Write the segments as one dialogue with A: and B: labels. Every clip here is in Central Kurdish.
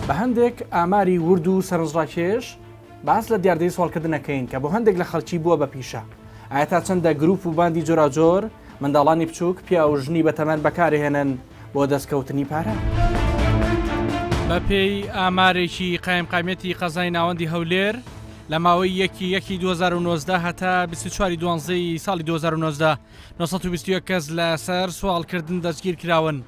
A: بە هەندێک ئاماری ورد و سەرنجڕاکێش باس لە دیاردەی سواڵکردن ئەکەین کە بۆ هەندێک لە خەڵکی بووە بە پیشە. ئایا تا چەندە گروپ و باندی جۆراوجۆر منداڵانی بچووک، پیاو و ژنی بەتەمەن بەکارهێنن بۆ دەستکەوتنی پارە؟ بەپێی ئامارێکی قایمقامیەتی قەزای ناوەندی هەولێر، لە ماوەی یەکی یەکی 2019 هەتا 24 ی دوانزەی ساڵی 2019، 921 کەس لەسەر سواڵکردن دەستگیرکراون.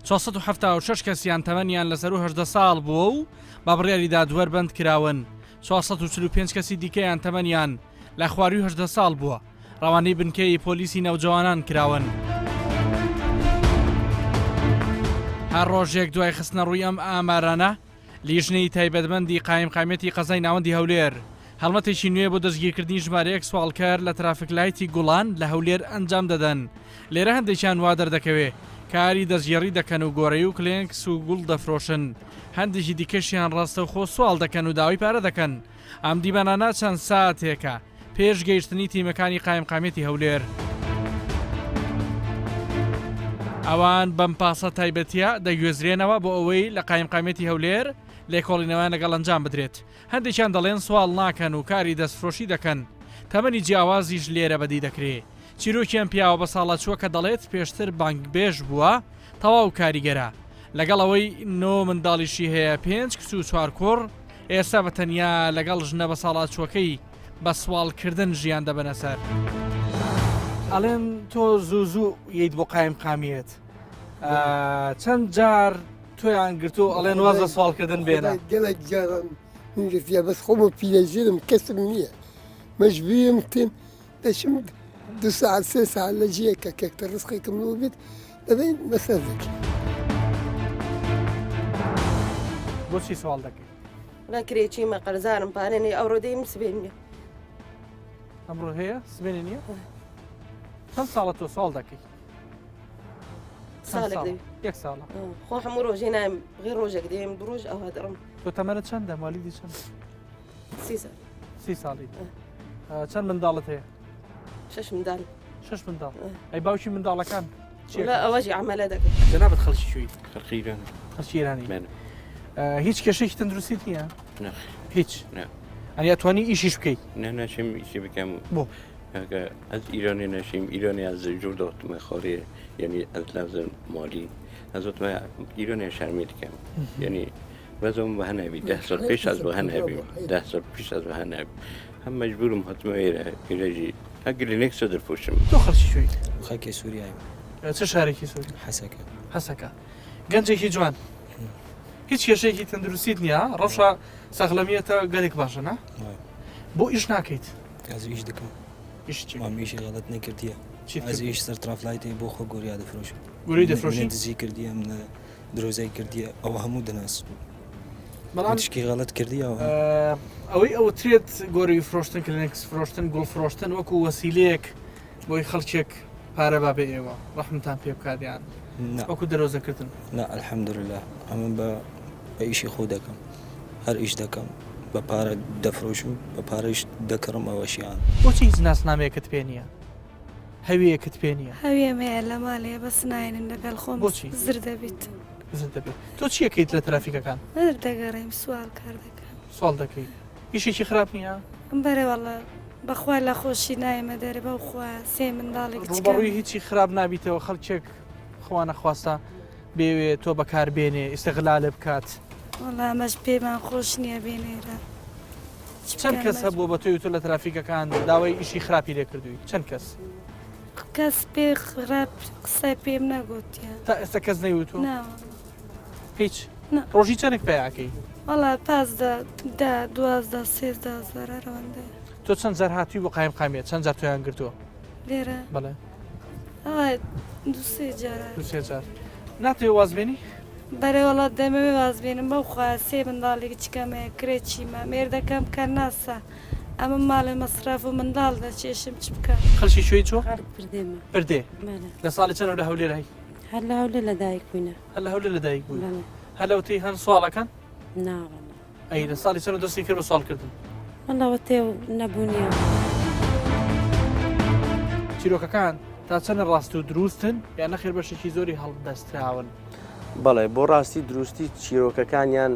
A: 476 کەسیان تەمەنیان لە سەروو 18 ساڵ بووە و بە بڕیاری دادوەر بەندکراون، 445 کەسی دیکەیان تەمەنیان لە خوارووی 18 ساڵ بووە، ڕەوانەی بنکەی پۆلیسی نەوجەوانان کراون. هەر ڕۆژێک دوای خستنەڕووی ئەم ئامارانە، لیژنەی تایبەتمەندی قایمقامیەتی قەزای ناوەندی هەولێر، هەڵمەتێکی نوێ بۆ دەستگیرکردنی ژمارەیەک سواڵکەر لە ترافیک لایتی گوڵان لە هەولێر ئەنجام دەدەن، لێرە هەندێکیان وا دەردەکەوێ کاری دەستگێڕی دەکەن و گۆرەی و کلێنکس و گوڵ دەفرۆشن، هەندێکی دیکەشیان ڕاستەوخۆ سواڵ دەکەن و داوای پارە دەکەن، ئەم دیمەنانە چەند ساتێکە پێش گەیشتنی تیمەکانی قایمقامیەتی هەولێر. ئەوان بەم پاسە تایبەتیە دەگوێزرێنەوە بۆ ئەوەی لە قایمقامیەتی هەولێر لێکۆڵینەوەیان لەگەڵ ئەنجام بدرێت. هەندێکیان دەڵێن سواڵ ناکەن و کاری دەستفرۆشی دەکەن، تەمەنی جیاوازیش لێرە بەدی دەکرێ. چیرۆکی ئەم پیاوە بەساڵاچووە کە دەڵێت پێشتر بانگبێژ بووە، تەواو کاریگەرە. لەگەڵ ئەوەی نۆ منداڵیشی هەیە، پێنج کچ و چوار کوڕ، ئێستا بە تەنیا لەگەڵ ژنە بەساڵاچووەکەی بە سواڵکردن ژیان دەبەنە سەر. ئەڵێن تۆ زوو زوو یەیت بۆ قایمقامیەت. چەند جار تۆیان گرتوو ئەڵێن واز لە سواڵکردن بێنە.
B: گەلێک جاران من گرتیە بەس خۆم و پیرەژنم کەسم نییە مەجبورم تێم دەچم دو ساعت سێ ساعت لە جیەکە کەکتە ڕزقێکم لۆ بێت دەبێت بەسەر دەکەین.
A: بۆچی سواڵ دەکەی؟
C: وەڵا کرێچیمە قەرزارم پارە نیە ئەوڕۆ دێنم سبەی نیە.
A: ئەمڕۆ هەیە سبەینێ نییە؟ چەند ساڵە تۆ سواڵ دەکەی؟
C: ساڵێک دەبی.
A: یەک ساڵە.
C: خۆ هەموو ڕۆژێ نایم غێر ڕۆژێک دێم دوو ڕۆژ ئەوها دەڕۆم.
A: تۆ تەمەنت چەندە موالیدی چەند؟
C: سی ساڵ.
A: سی ساڵی. چەند منداڵت هەیە؟
C: شش منداڵ.
A: شش منداڵ. ئەی باوکی منداڵەکان
C: چیە؟ ئەوەژی عەمەلە دەکەن.
A: جەنابت خەڵکی کوێی؟
D: خەڵکی ئیران.
A: خەڵکی ئێرانی. هیچ کێشەیەکی تەندروستیت نییە؟
D: نەخێر.
A: هیچ؟
D: نا.
A: ئەنی ئەتوانی ئیشیش بکەی؟
D: نا ناچم ئیشی بکەم.
A: بۆ؟
D: کاکە ئەز ئیرانێ نەشیم ئیرانێ ئەز جور داتمە خارێ یعنی ئەز لازم مالی ئەز وتمە ئیرانێ شەرمی دکەم یعنی بەزم بە هەنەبی ده سال پێش ئەز بە هەنەبی ده سال پیش ئەز بە هەنەبی هەم مەجبورم هاتمە ئێرە ئێرەژی هەگری نێکسە دەفۆشم
A: تۆ خەڵکی کوێی؟
E: خەڵکی سووریایم.
A: چ شارێکی سووری؟
E: حەسەکە.
A: حەسەکە. گەنجێکی جوان. هیچ کێشەیەکی تەندروستیت نییە ڕەوشە سەغلەمیەتە گەلێک باشە نا؟ بۆ ئیش ناکەیت؟
E: ئەز ئیش دەکەم.
A: ئیش چی؟
E: مام ئیشی غەڵەت نەکردیە.
A: چیت
E: ئەز
A: کردیە؟
E: ئیش سەر ترافلایتێ بۆ خۆ گۆریا دەفرۆشم.
A: گۆری دەفرۆشی؟
E: نە دزی کردیە نە درۆزەی کردیە ئەوە هەموو دەناسم.
A: بەڵام
E: تشکی غەڵەت کردیە ئەوە.
A: ئەوەی ئەوترێت گۆری فرۆشتن کلێنکس فرۆشتن گوڵ فرۆشتن وەکو وەسیلەیەک بۆی خەڵکێک پارە با بێ ئێوە ڕەحمتان پێ بکات یان
E: نا
A: وەکو دەرۆزەکردن.
E: نا الحمدللە ئەمن بە بە ئیشی خۆ دەکەم هەر ئیش دەکەم بە پارە دەفرۆشم بە پارەیش دەکڕم ئەوەشیان.
A: بۆچی هیچ ناسنامەیەکت پێ نییە؟ هەویەکت پێ نییە؟
F: هەویەم هەیە لە ماڵێ بەس ناینم لەگەڵ خۆم
A: بۆچی؟
F: زر دەبیت.
A: زر دەبێت. تۆ چی ئەکەیت لە ترافیکەکان؟
F: زر دەگەڕێم سواڵ کار دەکەم.
A: سواڵ دەکەی. ئیشێکی خراپ نییە؟
F: بەرێ وەڵا بەخوا لە خۆشی نایەمە دەرێ بەو خوا سێ منداڵی کچکەم.
A: ڕووبەڕووی هیچی خراپ نابیتەوە خەڵکێک خوا نەخواستە بێوێ تۆ بەکار بێنێ ئیستغلالت بکات.
F: وەڵا ئەمەش پێمان خۆش نییە بێنێرە.
A: چەند کەس هەبووە بە تۆی وتوە لە ترافیکەکان داوای ئیشی خراپی لێ کردووی چەند کەس؟
F: کەس پێ خراپ قسەی پێم نەگوتیە.
A: تا ئێستا کەس نەیوتووە؟
F: نا وەڵا.
A: هیچ؟
F: نا.
A: ڕۆژی چەنێک پەیاکەی؟
F: وەڵا پازدە دە 12 سێزدە هەزار هەر ئەوەندەیە.
A: تۆ چەند جار هاتووی بۆ قایمقامیەت چەند جار تۆیان گرتووە؟
F: لێرە؟
A: بەڵێ.
F: ئەوە دوو سێ جار هاتووم.
A: دوو سێ جار. ناتەوێ واز بێنی؟
F: بەرێ وەڵا دەمەوێ واز بێنم بەو خوایە سێ منداڵی کچکەم هەیە کرێچیمە مێردەکەم کەناسە ئەمە ماڵێ مەسرەف و منداڵ دەچێشم چ بکەم.
A: خەڵکی کوێی تۆ؟
G: خەڵک پردێمە.
A: پردێ.
G: بەلێ.
A: لە ساڵی چەنەوە لە هەولێر هەی؟
G: هەر لە هەولێر لە دایک بووینە.
A: هەر لە هەولێر لە دایک بووی؟
G: بەلێ.
A: هەر لەوەتەی هەن سواڵەکەن؟
G: نا وەڵا.
A: ئەی لە ساڵی چەنەوە دەستی کرد بە سواڵکردن؟
G: وەڵا وەتێ و نەبوونیە.
A: چیرۆکەکان تا چەنە ڕاست و دروستن یان نەخێر بەشێکی زۆری هەڵبەستراون؟
H: بەڵێ بۆ ڕاستی دروستی چیرۆکەکانیان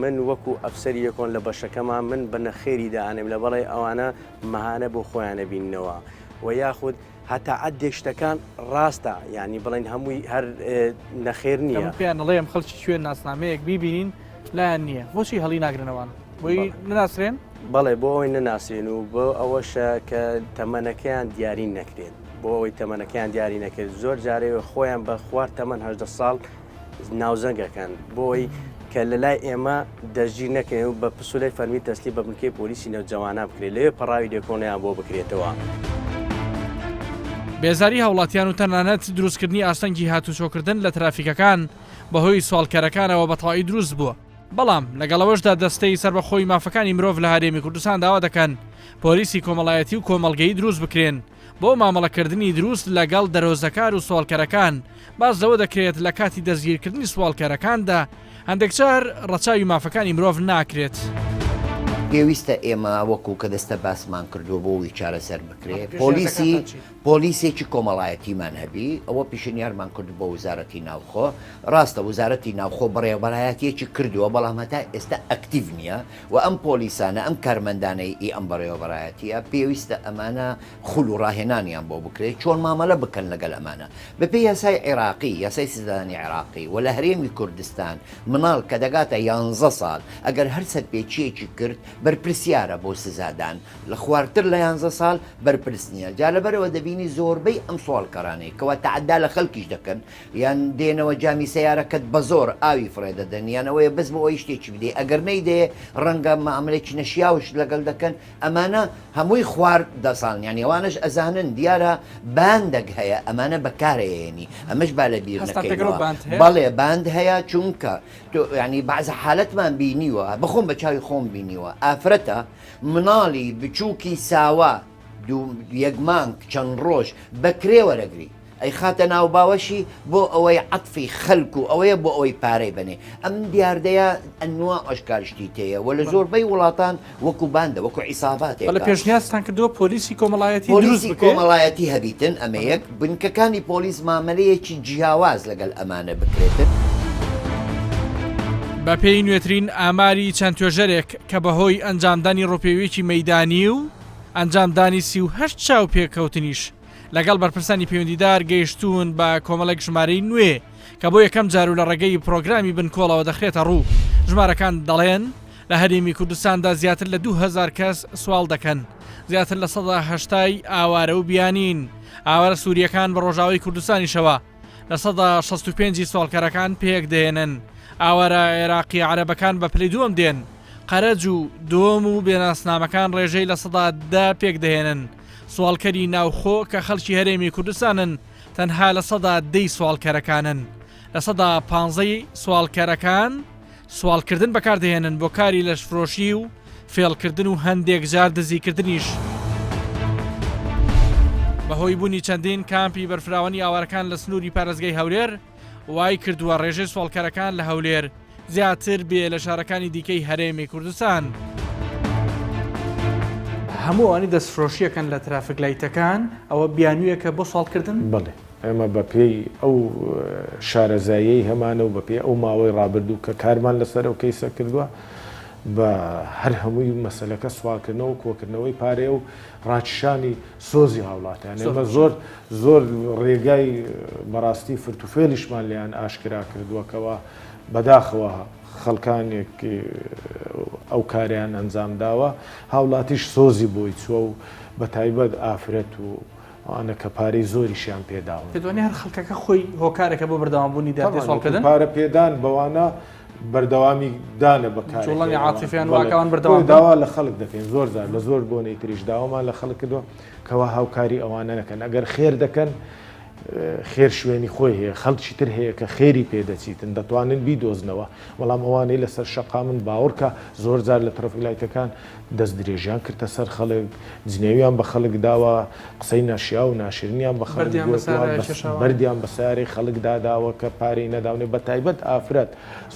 H: من وەکو ئەفسەری یەکۆن لە بەشەکەمان من بە نەخێری دائەنێم لە بەڵێ ئەوانە مەهانە بۆ خۆیانە بیننەوە و یاخود هەتا عەدێک شتەکان ڕاستە یعنی بڵێن هەمووی هەر نەخێر نییە.
A: پێیان ئەڵێم خەڵکی کوێن ناسنامەیەک بیبینین لایان نییە بۆچی هەڵی ناگرنەوەوان بۆی نەناسرێن؟
H: بەڵێ بۆ ئەوەی نەناسرێن و بۆ ئەوەشە کە تەمەنەکەیان دیاری نەکرێت بۆ ئەوەی تەمەنەکەیان دیاری نەکرێت زۆر جارەوە خۆیان بە خوار تەمەن هەدە ساڵ ناوزەنگەکەن بۆی کە لە لای ئێمە دەستگیر نەکرێن و بە پسولەی فەرمی تەسلیم بە بنکەی پۆلیسی نەوجەوانان بکرێت لەوێ پەڕاوی لێکۆڵینەوەیان بۆ بکرێتەوە.
A: بێزاری هاوڵاتیان و تەنانەت دروستکردنی ئاستەنگی هاتوچۆکردن لە ترافیکەکان بەهۆی سواڵکەرەکانەوە بەتەواوی دروست بووە، بەڵام لەگەڵ ئەوەشدا دەستەی سەربەخۆی مافەکانی مرۆڤ لە هەرێمی کوردستان داوا دەکەن پۆلیسی کۆمەڵایەتی و کۆمەڵگەیی دروست بکرێن بۆ مامەڵەکردنی دروست لەگەڵ دەرۆزەکار و سواڵکەرەکان، باس لەوە دەکرێت لە کاتی دەستگیرکردنی سواڵکەرەکاندا هەندێکجار ڕەچاوی مافەکانی مرۆڤ ناکرێت.
I: پێویستە ئێمە وەکو کە دەستە باسمان کردووە بۆ ئەوەی چارەسەر بکرێ پۆلیسی پۆلیسێکی کۆمەڵایەتیمان هەبی ئەوە پیشنیارمان کرد بۆ وزارەتی ناوخۆ ڕاستە وزارەتی ناوخۆ بەڕێوەبەرایەتیەکی کردووە بەڵام هەتا ئێستا ئەکتیڤ نییە و ئەم پۆلیسانە ئەم کارمەندانەی ئی ئەم بەڕێوەبەرایەتیە پێویستە ئەمانە خول و ڕاهێنانیان بۆ بکرێت چۆن مامەلە بکەن لەگەل ئەمانە بەپێی یاسای عێراقی یاسای سزادانی عێراقی و لە هەرێمی کوردستان مناڵ کە دەگاتە یانزە ساڵ ئەگەر هەر سەرپێچیەکی کرد بەرپرسیارە بۆ سزادان لە خوارتر لە یانزە ساڵ بەرپرس نییە جا لەبەرئەوە دەبینی زۆربەی ئەم سواڵکەرانەی کەوا تەعەدا لە خەلکیش دەکەن یان دێنەوە جامی سەیارەکەت بەزۆر ئاوی فڕێ دەدەن یان ئەوەیە بەس بۆ ئەوەی شتێکی بدەی ئەگەر نەیدەیێ ڕەنگە مامەلەیەکی نەشیاوشت لەگەل دەکەن ئەمانە هەمووی خوار دەساڵن یانی ئەوانەش ئەزانن دیارە باندەک هەیە ئەمانە بەکارەیەنی ئەمەش با لە بیر
A: هەستان پێکەوە
I: نەکەینەوە
A: باند هەیە؟
I: بەڵێ باند هەیە چونکە تۆ یانی بەعزە حالەتمان بینیوە بەخۆم بە چاوی خۆم بینیوە ئافرەتە مناڵی بچووکی ساوا دوو یەک مانگ چەند ڕۆژ بە کرێ وەرەگری ئەیخاتە ناو باوەشی بۆ ئەوەی عەتفی خەلک و ئەوەیە بۆ ئەوەی پارەی بەنێ ئەم دیاردەیە ئەنوا ئەشکال شتی تێیە وە لە زۆربەی وڵاتان وەکو باندە وەکو
A: بەڵێ
I: عیساباتێکە.
A: پێشنیازتان کردووە پۆلیسی کۆمەڵایەتی دروست
I: پۆلیسی
A: بکرێ؟
I: کۆمەڵایەتی هەبیتن ئەمە یەک، بنکەکانی پۆلیس مامەلەیەکی جیاواز لەگەل ئەمانە بکرێتن.
A: بەپێی نوێترین ئاماری چەند توێژەرێک کە بەهۆی ئەنجامدانی ڕووپێوییەکی مەیدانی و ئەنجامدانی 38 چاوپێکەوتنیش لەگەڵ بەرپرسانی پەیوەندیدار گەیشتوون بە کۆمەڵێک ژمارەی نوێ کە بۆ یەکەم جار و لە ڕێگەی پرۆگرامی بنکۆڵەوە دەخرێتە ڕوو ژمارەکان دەڵێن لە هەرێمی کوردستاندا زیاتر لە 2000 کەس سواڵ دەکەن زیاتر لە 180 ئاوارە و بیانین ئاوارە سووریەکان بە ڕۆژاوای کوردستانیشەوە 65% ی سواڵکەرەکان پێک دەهێنن ئاوارە عێراقی عەرەبەکان بە پلەی دووەم دێن قەرەج و دۆم و بێناسنامەکان ڕێژەی 10% پێک دەهێنن سواڵکەری ناوخۆ کە خەڵکی هەرێمی کوردستانن تەنها 10% ی سواڵکەرەکانن 15% ی سواڵکەرەکان سواڵکردن بەکاردەهێنن بۆ کاری لەشفرۆشی و فێڵکردن و هەندێک جار دزیکردنیش. بەهۆی بوونی چەندین کامپی بەرفراوانی ئاوارەکان لە سنووری پارێزگای هەولێر وای کردووە ڕێژەی سواڵکەرەکان لە هەولێر زیاتر بێ لە شارەکانی دیکەی هەرێمی کوردستان. هەموو ئەوانەی دەستفرۆشیەکەن لە ترافیک لایتەکان ئەوە بیانوویەکە بۆ سواڵکردن؟
J: بەڵێ ئێمە بە پێی ئەو شارەزاییەی هەمانە و بە پێی ئەو ماوەی ڕابردوو کە کارمان لەسەر ئەو کەیسە کردووە بە هەر هەمووی مەسەلەکە سواڵکردنەوە و کۆکردنەوەی پارەیە و ڕاکیشانی سۆزی هاوڵاتیان ئێمە زۆر زۆر ڕێگای بەڕاستی فرتوفێلیشمان لێیان ئاشکرا کردووە کەوا بەداخەوە خەڵکانێک ئەو کارەیان ئەنجام داوە هاوڵاتیش سۆزی بۆی چووە و بەتایبەت ئافرەت و ئەوانە کە پارەی زۆریشیان پێداون.
A: پێت وانیە هەر خەڵکەکە خۆی هۆکارێکە بۆ بەردەوامبوونی دەردی سواڵکردن؟
J: پارە پێدان بەوانە بەردەوامی دانە بە کارەکەی
A: جوڵانی
J: ئەوان.
A: عاتیفیان
J: بەڵێ.
A: واکە ئەوان بەردەوام
J: بۆیە
A: بن.
J: داوا لە خەڵک دەکەین زۆر جار لە زۆر بۆنەی تریش داوامان لە خەڵک کردووە کەوا هاوکاری ئەوانە نەکەن ئەگەر خێر دەکەن خێر شوێنی خۆی هەیە خەڵکی تر هەیە کە خێری پێ دەچیتن دەتوانن بیدۆزنەوە بەڵام ئەوانەی لەسەر شەقامن باوەڕکە زۆر جار لە ترەفیک لایتەکان دەست درێژیان کردە سەر خەڵک جنێویان بە خەڵک داوە قسەی ناشیاو و ناشرینیان بە خەڵک
A: بەردیان بە
J: گۆتوە
A: سەیارەیا کێشاوە.
J: بەردیان بە سەیارەی خەڵک داداوە کە پارەی نەداونێ بە تایبەت ئافرەت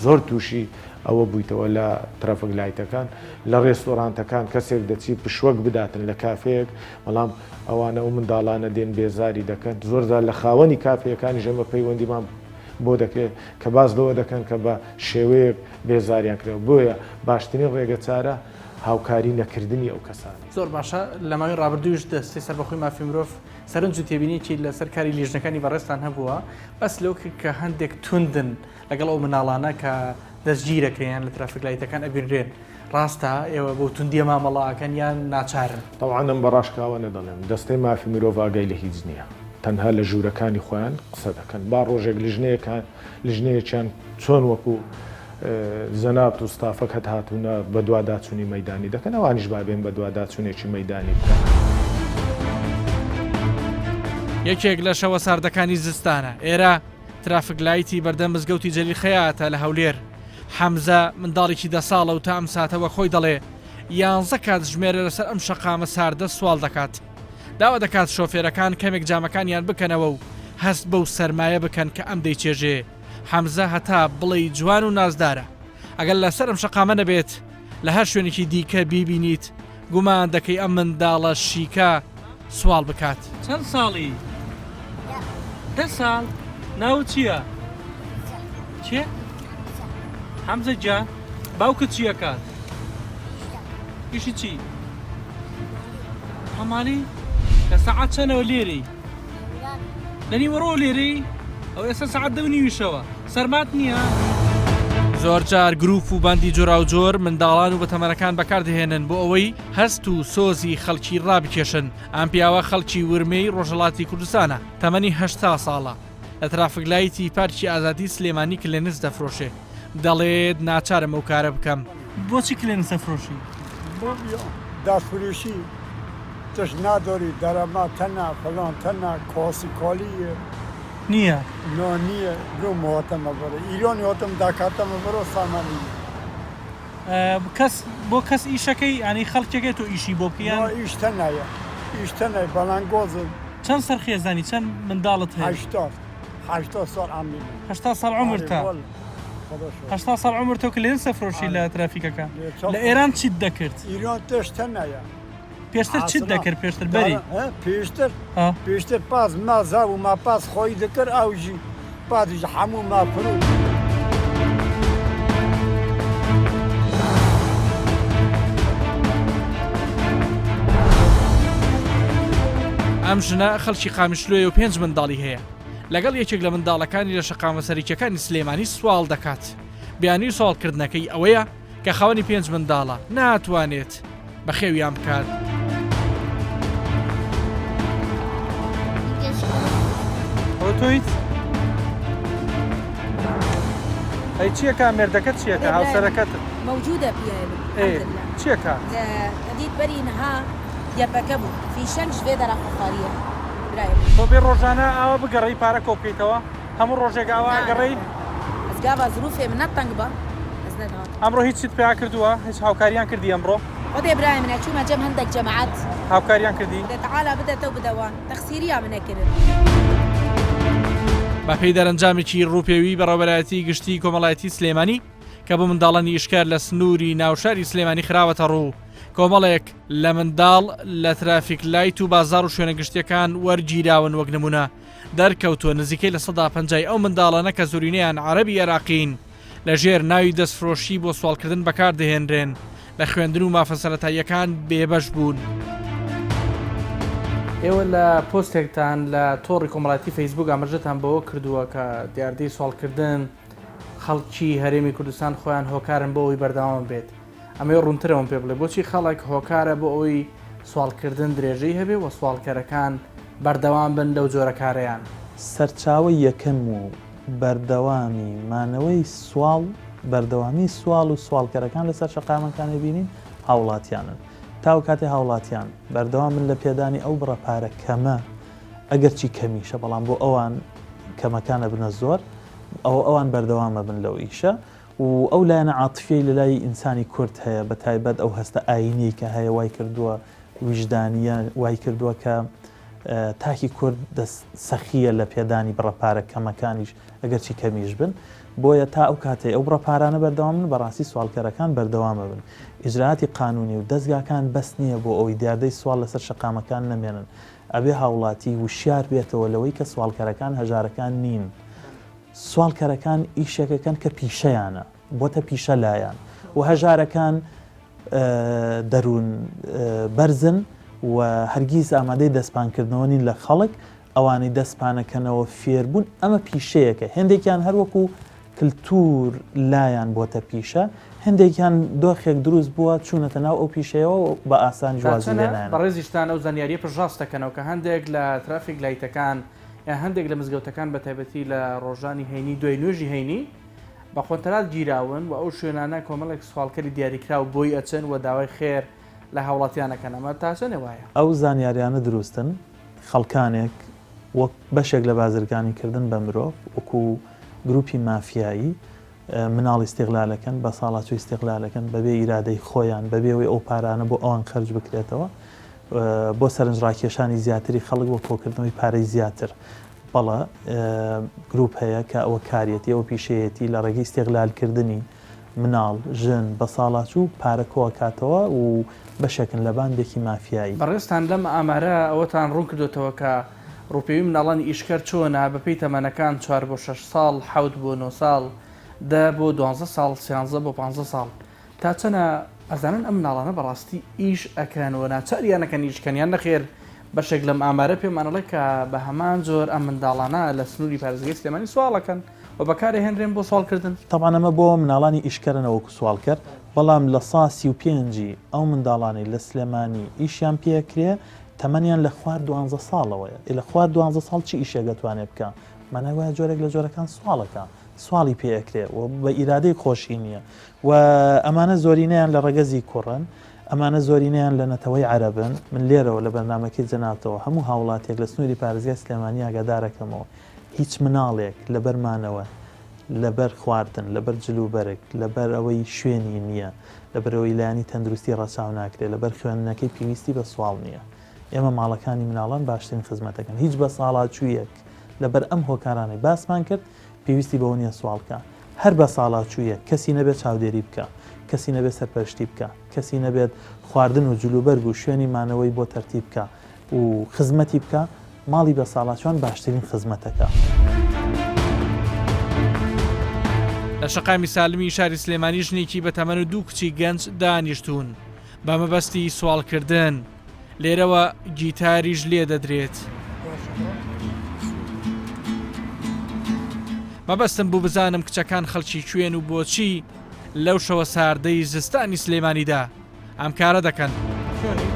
J: زۆر تووشی ئەوە بوویتەوە لە ترەفک لایتەکان لە ڕێستۆرانتەکان کەسێک دەچی پشوەک بداتن لە کافێیەک بەڵام ئەوانە ئەو منداڵانە دێن بێزاری دەکەن زۆر جار لە خاوەنی کافێیەکانیش ئێمە پەیوەندیمان. بۆ دەکرێت کە باس لەوە دەکەن کە بە شێوەیەک بێزاریان کراوە بۆیە باشترین ڕێگەچارە هاوکاری نەکردنی ئەو کەسانەیە.
A: زۆر باشە، لە ماوەی ڕابردوویش دەستەی سەربەخۆی مافی مرۆڤ سەرنج و تێبینیی لەسەر کاری لیژنەکانی بەڕێزتان هەبووە، باس لەوە کرد کە هەندێک توندن لەگەڵ ئەو منداڵانە کە دەستگیرەکرێن یان لە ترافیک لایتەکان ئەبینرێن، ڕاستە ئێوە بەو توندییە مامەڵە ئەکەن یان ناچارن؟
J: تەبعەن ئەم بە ڕاشکاوانە دەڵێم، دەستەی مافی مرۆڤ ئاگای لە هیچ نییە، تەنها لە ژوورەکانی خۆیان قسە دەکەن، با ڕۆژێک لیژنەیەکان لیژنەیەکیان چۆن وەکو جەنابت و ستافەکەت هاتوونە بەدواداچوونی مەیدانی دەکەن، ئەوانیش با بێن بەدواداچوونێکی مەیدانی بکەن.
A: یەکێک لە شەوە ساردەکانی زستانە، ئێرە ترافک لایتی بەردەم مزگەوتی جەلیل خەیاتە لە هەولێر. حەمزە منداڵێکی دە ساڵە و تا ئەم ساتە وەک خۆی دەڵێ یانزە کاتژمێرە لەسەر ئەم شەقامە ساردە سواڵ دەکات. داوا دەکات شۆفێرەکان کەمێک جامەکانیان بکەنەوە و هەست بەو سەرمایە بکەن کە ئەم دەیچێژێ. حەمزە هەتا بڵێی جوان و نازدارە. ئەگەر لەسەر ئەم شەقامە نەبێت، لە هەر شوێنێکی دیکە بیبینیت، گومان دەکەی ئەم منداڵە شیکە سواڵ بکات. چەند ساڵی؟ دە ساڵ. ناوت چییە؟ چێ؟ حەمزە گیان، باوکت چی ئەکات؟ ئیشی چی؟ حەمالی؟ لە سەعات چەنەوە لێرەی؟ لە نیوەڕۆوە لێرەی؟ ئەو ئێستا سەعات دە و نیوی شەوە سەرمات نییە؟ زۆرجار گروپ و باندی جۆراوجۆر منداڵان و بەتەمەنەکان بەکاردەهێنن بۆ ئەوەی هەست و سۆزی خەڵکی ڕابکێشن، ئەم پیاوە خەڵکی ورمێی ڕۆژهەڵاتی کوردستانە، تەمەنی 80 ساڵە، لە ترافک لایتی پارکی ئازادی سلێمانی کلێنس دەفرۆشێ، دەڵێت ناچارم ئەو کارە بکەم. بۆچی کلێنس ئەفرۆشی؟
K: دەفرۆشی تش نداری درآمد تنه فلان تنه کاسی کالیه
A: نییە؟
K: نا نییە لۆ هاتمە برا ایرانی هاتم دەکاتمە برا سامانی
A: کەس بۆ کەس ئیشەکەی ینی خەڵکێکێ تۆ ئیشی بۆ بکەی یان؟
K: نا ئیش تەنەیە ئیش تەنەیە بەڵەنگازم.
A: چەند سەر خێزانی چەند منداڵت هەیە؟
K: 80 80 سال عمری من.
A: 80 ساڵ عومرتە؟
K: آره والله خدا شاهد.
A: 80 ساڵ عومرتە و کلێنس ئەفرۆشی لە ترافیکەکە لە ئێران چیت دەکرد؟
K: ایران تش تەنەیە.
A: پێشتر چیت دەکرد پێشتر بەری؟
K: پێشتر پێشتر پاس ما زاو ما پاس خۆی دەکرد ئەوژی پادیش هەموو ما فرو.
A: ئەم ژنە خەڵکی قامیشلۆیە و پێنج منداڵی هەیە لەگەڵ یەکێک لە منداڵەکانی لە شەقامە سەرەکیەکانی سلێمانی سواڵ دەکات بیانوی سواڵکردنەکەی ئەوەیە کە خاوەنی پێنج منداڵە ناتوانێت بەخێویان بکات. ئەوە تۆیت؟ ئەی چیەکە مێردەکەت چیەکە هاوسەرەکەت؟
L: موجودە پیاوی من الحمدلله.
A: چیەکە؟
L: تەدیت بەری نها یەپەکە بوو فیشەنگ ژ ڤێ دەرا خۆخواریە برای من.
A: تۆ بێ ڕۆژانە ئاوا بگەڕێی پارە کۆبکەیتەوە؟ هەموو ڕۆژێک ئاوا ئەگەڕێی؟
L: ئەز گاڤا زروفێ منە تەنگ بە ئەز نەدهاتم.
A: ئەمڕۆ هیچت پیا کردووە؟ هیچ هاوکاریان کردی ئەمڕۆ؟
L: خودێ برای منە چوومە جەم هەندەک جەماعەت.
A: هاوکاریان کردی؟
L: خودێ تەعالا بدەتەو بدە وان. تەخسیریا منە کرن.
A: بەپێی دەرەنجامێکی ڕووپێویی بەڕێوەبەرایەتیی گشتیی کۆمەڵایەتیی سلێمانی کە بۆ منداڵانی ئیشکار لە سنووری ناوشاری سلێمانی خراوەتەڕوو، کۆمەڵێک لە منداڵ لە ترافیک لایت و بازاڕ و شوێنە گشتییەکان وەرگیراون وەک نموونە دەرکەوتووە نزیکەی 50% ی ئەو منداڵانە کە زۆرینەیان عەرەبی ئێراقین لە ژێر ناوی دەستفرۆشی بۆ سواڵکردن بەکاردەهێنرێن لە خوێندن و مافە سەرەتاییەکان بێبەش بوون. ئێوە لە پۆستێکتان لە تۆڕی کۆمەڵایەتی فەیسبوک ئاماژەتان بەوە کردووە کە دیاردەی سواڵکردن خەڵکی هەرێمی کوردستان خۆیان هۆکارن بۆ ئەوەی بەردەوام بێت. ئەمەوێ ڕوونترەوەم پێ بڵێ بۆچی خەڵک هۆکارە بۆ ئەوەی سواڵکردن درێژەی هەبێ و سواڵکەرەکان بەردەوام بن لەو جۆرە کارەیان؟
M: سەرچاوەی یەکەم و بەردەوامی مانەوەی سواڵ، بەردەوامی سواڵ و سواڵکەرەکان لەسەر شەقامەکان ئەبینین هاوڵاتیانن. تاو کاتێ هاوڵاتیان بەردەوام بن لە پێدانی ئەو بڕە پارە کەمە، ئەگەرچی کەمیشە بەڵام بۆ ئەوان کەمەکان ئەبنە زۆر، ئەوە ئەوان بەردەوام ئەبن لەو ئیشە. و ئەو لایەنە عاتفیەی لە لای ئینسانی کورد هەیە بە تایبەت ئەو هەستە ئایینیەی کە هەیە وای کردووە ویژدانیە وای کردووە کە تاکی کورد دەست سەخیە لە پێدانی بڕە پارە کەمەکانیش ئەگەرچی کەمیش بن بۆیە تا ئەو کاتەی ئەو بڕە پارانە بەردەوام بن بەڕاستی سواڵکەرەکان بەردەوامە بن ئیجرائاتی قانونی و دەزگاکان بەس نییە بۆ ئەوەی دیاردەی سواڵ لەسەر شەقامەکان نەمێنن ئەبێ هاوڵاتی وشیار بێتەوە لەوەی کە سواڵکەرەکان هەژارەکان نین. سواڵکەرەکان ئیشێکەکەن کە پیشەیانە، بۆتە پیشە لایان و هەژارەکان دەروون بەرزن و هەرگیز ئامادەی دەستپانکردنەوە نین لە خەڵک، ئەوانەی دەستپانەکەنەوە فێربوون ئەمە پیشەیەکە، هێندێکیان هەر وەکو کلتور لایان بۆتە پیشە، هەندێکیان دۆخێک دروست بووە چوونەتە ناو ئەو پیشەیەوە و بە ئاسانیش
A: تا
M: وازی لێ
A: چەنە
M: نایەنن.
A: بەڕێزیشتان ئەو زانیارییە پشتڕاست دەکەنەوە کە هەندێک لە ترافیک لایتەکان یان هەندێک لە مزگەوتەکان بە تایبەتی لە ڕۆژانی هەینی دوای نوێژی هەینی بە قۆنتەرات گیراون و ئەو شوێنانە کۆمەڵێک سواڵکەری دیاریکراو بۆی ئەچن و داوای خێر لە هاوڵاتیان ئەکەن ئەمە تا چەنێ وایە؟
M: ئەو زانیاریانە دروستن، خەڵکانێک وەک بەشێک لە بازرگانی کردن بە مرۆڤ وەکو گروپی مافیایی مناڵ ئیستیغلالەکەن، بەساڵاچوو ئیستیغلالەکەن بەبێ ئیرادەی خۆیان، بەبێ ئەوەی ئەو پارانە بۆ ئەوان خەرج بکرێتەوە بۆ سەرنجڕاکێشانی زیاتری خەڵک بۆ کۆکردنەوەی پارەی زیاتر. بەڵێ گروپ هەیە کە ئەوە کاریەتی، ئەوە پیشەیەتی لە ڕێگەی ئیستیغلالکردنی مناڵ، ژن، بەساڵاچوو پارە کۆئەکاتەوە و بەشێکن لە باندێکی مافیایی.
A: بەڕێزتان لەم ئامارە ئەوەتان ڕوونکردۆتەوە کە ڕووپێوی مناڵانی ئیشکەر چۆنە بەپێی تەمەنەکان چوار بۆ شەش ساڵ، حەوت بۆ نۆ ساڵ، دە بۆ دوانزە ساڵ، سیانزە بۆ پانزە ساڵ. تا چەنە ئەزانن ئەم مناڵانە بەڕاستی ئیش ئەکەن و ناچاریان ئەکەن ئیش کەن یان نەخێر بەشێک لەم ئامارە پێمان ئەڵێ کە بە هەمان جۆر ئەم منداڵانە لە سنووری پارێزگای سلێمانی سواڵ ئەکەن و بەکارئەهێنرێن بۆ سواڵکردن.
M: تەبعەن ئەمە بۆ مناڵانی ئیشکەرە نەوەکو سواڵکەر، بەڵام 35% ی ئەو منداڵانەی لە سلێمانی ئیشیان پێ ئەکرێ تەمەنیان لە خوار دوانزە ساڵەوەیە، ئێ لە خوار دوانزە ساڵ چ ئیشێک ئەتوانێ بکا؟ مانای وایە جۆرێک لە جۆرەکان سواڵەکە، سواڵی پێ ئەکرێ و بە ئیرادەی خۆشی نییە و ئەمانە زۆرینەیان لە ڕەگەزی کوڕن، ئەمانە زۆرینەیان لە نەتەوەی عەرەبن، من لێرەوە لە بەرنامەکەی جەنابتەوە هەموو هاوڵاتیەک لە سنووری پارێزگای سلێمانی ئاگادارەکەمەوە هیچ مناڵێک لەبەر مانەوە، لەبەر خواردن، لەبەر جلوبەرگ، لەبەر ئەوەی شوێنی نییە، لەبەرئەوەی لایەنی تەندروستی ڕەچاو ناکرێت، لەبەر خوێندنەکەی پێویستی بە سواڵ نییە. ئێمە ماڵەکانی مناڵان باشترین خزمەت دەکەن. هیچ بەساڵاچوویەک لەبەر ئەم هۆکارانەی باسمان کرد پێویستی بەوە نییە سواڵ بکا. هەر بەساڵاچوویەک کەسی نەبێت چاودێری بکا، کەسی نەبێت سەرپەرشتی بکا، کەسی نەبێت خواردن و جلوبەرگ و شوێنی مانەوەی بۆ تەرتیب بکا و خزمەتی بکا، ماڵی بەساڵاچوان باشترین خزمەتەکە.
A: لە شەقامی سالمی شاری سلێمانی ژنێکی بەتەمەن و دوو کچی گەنج دانیشتوون بە مەبەستی سواڵکردن، لێرەوە گیتاریش لێ دەدرێت. مەبەستم بوو بزانم کچەکان خەڵکی کوێن و بۆچی لەو شەوە ساردەی زستانی سلێمانیدا ئەم کارە دەکەن. چۆنی؟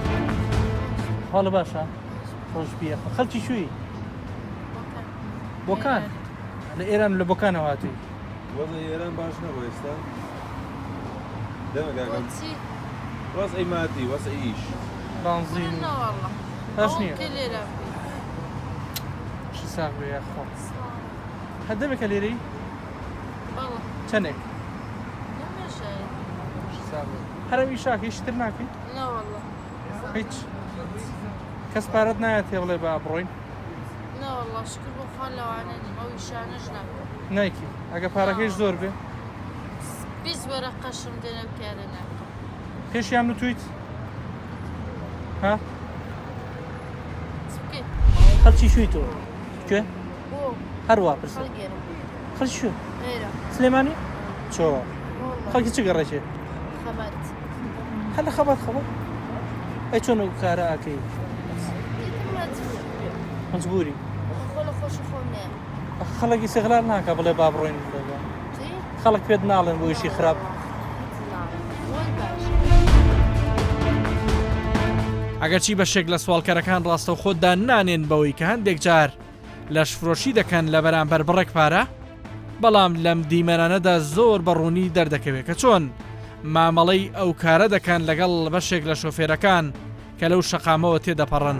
A: حاڵە باشە؟ خۆش بیە. خەڵکی کوێی؟ بۆکان. لە ئێران لە بۆکانەوە هاتووی؟
N: وەزعی ئێران باش نەبوو ئێستا؟ دەمە کاکە. وەزعی مادی، وەزعی ئیش.
A: بانزین و. باش نییە. شی ساغ بێ یاخوا. هەر دەمێکە لێرەی؟ چەندێک؟ هەر ئەو ئیشاکە هیچ تر ناکەی؟
O: نەوەڵڵا.
A: هیچ کەس پارەت نایەت تێ بڵێ با بڕۆین؟
O: نەوەڵڵا شکر بۆ خوا لەوانە نیم ئەو ئیشانەش ناکەم.
A: نایکی ئەگە پارەکەیش زۆر بێ؟
O: 20 وەرەقەشم دێنە کارە ناکەم.
A: پێشیان نوتویت؟ ها؟
O: چ بکەی؟
A: خەڵکی شووی تۆ کوێ؟ هەروا پرسم. خەڵکی شوێ؟ سلێمانی؟ چۆ خەڵکی چ گەڕێکێ؟
O: خەبات.
A: هەر لە خەبات خەبات؟ ئەی چۆن ئەو کارە ئەکەی؟ مەجبوری.
O: خۆ لە خۆشی خۆم نێ.
A: خەڵک ئیسیغلال ناکا بڵێ با بڕۆین خەڵک پێت ناڵێن بۆ ئیشی خراپ. ئەگەرچی بەشێک لە سواڵکەرەکان ڕاستەوخۆ دان نانێن بەوەی کە هەندێک جار لەشفرۆشی دەکەن لە بەرامبەر بڕێک پارە، بەڵام لەم دیمەنانەدا زۆر بە ڕوونی دەردەکەوێت کە چۆن مامەڵەی ئەو کارە دەکەن لەگەڵ بەشێک لە شۆفێرەکان کە لەو شەقامەوە تێدەپەڕن.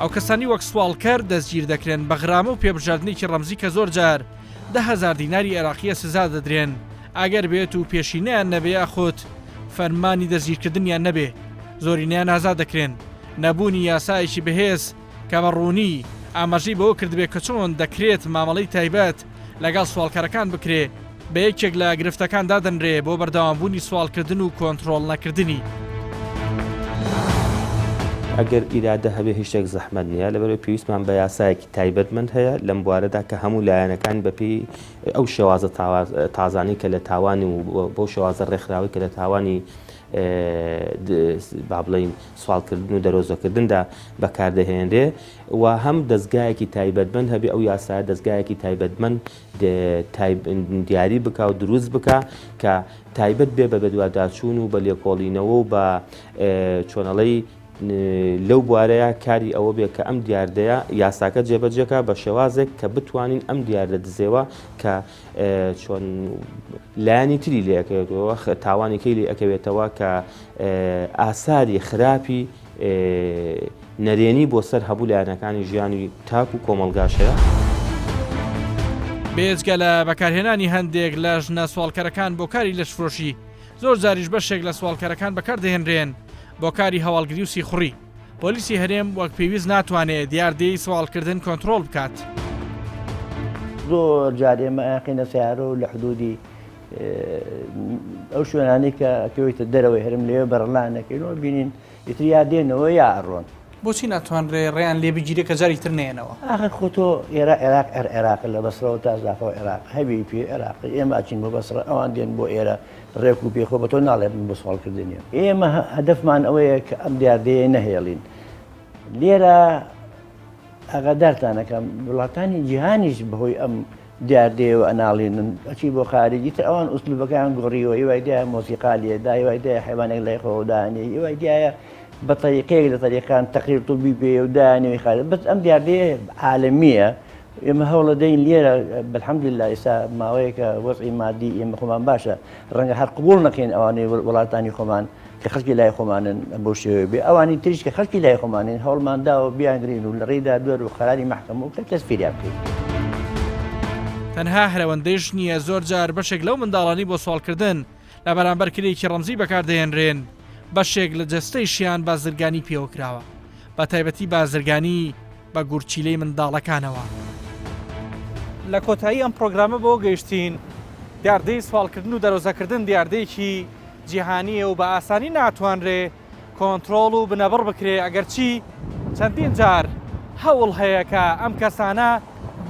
A: ئەو کەسانی وەک سواڵکەر دەستگیر دەکرێن بە غرامە و پێبژاردنێکی ڕەمزی کە زۆر جار 10,000 دیناری عێراقیە سزا دەدرێن ئەگەر بێت و پێشینەیان نەبێ یاخود فەرمانی دەستگیرکردنیان نەبێ زۆرینەیان ئازاد دەکرێن. نەبوونی یاسایەکی بەهێز کە بە ڕوونی ئاماژەی بەوە کردبێ کە چۆن دەکرێت مامەڵەی تایبەت لەگەڵ سواڵکەرەکان بکرێ بە یەکێک لە گرفتەکان دادەنرێ بۆ بەردەوامبوونی سواڵکردن و کۆنترۆڵ نەکردنی.
P: ئەگەر ئیرادە هەبێ هیچ شتێک زەحمەت نییە، لەبەرئەوەی پێویستمان بە یاسایەکی تایبەتمەند هەیە لەم بوارەدا کە هەموو لایەنەکان بەپێی ئەو شێوازە تازانەی کە لە تاوان و بەو شێوازە ڕێکخراوەی کە لە تاوانی با بڵێین سواڵکردن و دەرۆزەکردندا بەکاردەهێنرێ و هەم دەزگایەکی تایبەتمەند هەبێ ئەو یاسایە دەزگایەکی تایبەتمەند دیاری بکا و دروست بکا کە تایبەت بێ بە بەدواداچوون و بە لێکۆڵینەوە و بە چۆنەڵی لەو بوارەیە کاری ئەوە بێ کە ئەم دیاردەیە یاساکە جێبەجێکا بە شێوازێک کە بتوانین ئەم دیاردە دزێوە کە چۆن لایەنی تری لێ ئەکەوێتەوە تاوانێکی لێ ئەکەوێتەوە کە ئاساری خراپی نەرێنی بۆ سەر هەبوو لایەنەکانی ژیانی تاک و کۆمەڵگاش هەیە.
A: بێجگە لە بەکارهێنانی هەندێک لە ژنە سواڵکەرەکان بۆ کاری لەشفرۆشی، زۆر جاریش بەشێک لە سواڵکەرەکان بەکاردەهێنرێن بۆ کاری هەواڵگری و سیخوڕی. پۆلیسی هەرێم وەک پێویست ناتوانێ دیاردەی سواڵکردن کۆنترۆڵ بکات.
Q: زۆر جار ئێمە ئەیانخەینە سەیارە و لە حدودی ئەو شوێنانەی کە ئەکەوێتە دەرەوەی هەرم لەوێ بەرەڵا نەکەین و بینین ئیتر یا دێنەوە یا ئەڕۆن.
A: بۆچی ناتوانرێ ڕێیان لێ بگیرێ کە جارێکی تر نەیەنەوە؟
Q: ئاخر خۆ تۆ ئێرە عێراق هەر عێراقە لە بەسرەوە تا زاخۆ عێراق هەبی پێ عێراق ئێمە ئەچین بۆ بەسرە ئەوان دێن بۆ ئێرە ڕێک و پێ خۆ بە تۆ ناڵێن بۆ سواڵکردنیە ئێمە هەدەفمان ئەوەیە کە ئەم دیاردەیە نەهێڵین لێرە ئاگادارتان ئەکەم وڵاتانی جیهانیش بەهۆی ئەم دیاردەیەوە ئەناڵێنن ئەچی بۆ خارج ئیتر ئەوان ئوسلوبەکەیان گۆڕیوە هیوای دیایە مۆسیقا لێدا هیوای دیایە حیوانێک لای خۆوە دانێ هیوای دیایە بە تەریقەیەک لە تەریقان تەقریر طبی پێ و دانێ خارج بەس ئەم دیاردەیە عالەمیە ئێمە هەوڵە دەین لێرە بەلحەمدللا ئێستا ماوەیەکە وەزعی مادی ئێمە خۆمان باشە ڕەنگە هەر قبوڵ نەکەین ئەوانەی وڵاتانی خۆمان کە خەڵکی لای خۆمانن بەو شێوەیە بێ، ئەوانی تریش کە خەڵکی لای خۆمانن هەوڵمان داوە بیانگرین و لە ڕێی دادوەر و قەراری مەحکەمە و کە تەسفیریان بکەین.
A: تەنها هەر ئەوەندەیش نییە، زۆر جار بەشێک لەو منداڵانەی بۆ سواڵکردن لە بەرامبەر کرێیەکی ڕەمزی بەکاردەهێنرێن، بەشێک لە جەستەیشیان بازرگانی پێوە کراوە، بەتایبەتی بازرگانی بە گورچیلەی منداڵەکانەوە. لە کۆتایی ئەم پرۆگرامە بەوە گەیشتین، دیاردەی سواڵکردن و دەرۆزەکردن دیاردەیەکی جیهانییە و بە ئاسانی ناتوانرێ کۆنترۆڵ و بنەبڕ بکرێ، ئەگەرچی چەندین جار هەوڵ هەیە کە ئەم کەسانە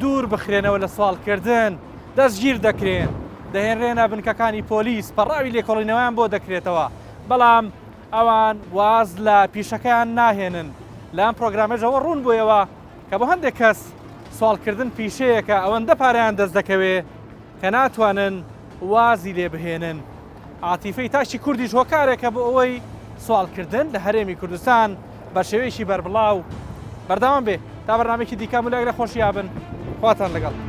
A: دوور بخرێنەوە لە سواڵکردن، دەستگیر دەکرێن، دەهێنرێنە بنکەکانی پۆلیس، پەڕاوی لێکۆڵینەوەیان بۆ دەکرێتەوە، بەڵام ئەوان واز لە پیشەکەیان ناهێنن. لەم پرۆگرامەش ئەوە ڕوون بوویەوە کە بۆ هەندێک کەس سواڵکردن پیشەیەکە ئەوەندە پارەیان دەست دەکەوێ کە ناتوانن وازی لێ بهێنن. عاتیفەی تاکی کوردیش هۆکارێکە بۆ ئەوەی سواڵکردن لە هەرێمی کوردستان بە شێوەیەکی بەربڵاو بەردەوام بێ. تا بەرنامەیەکی دیکە هەموو لایەک لە خۆشیا بن. خواتان لەگەڵ.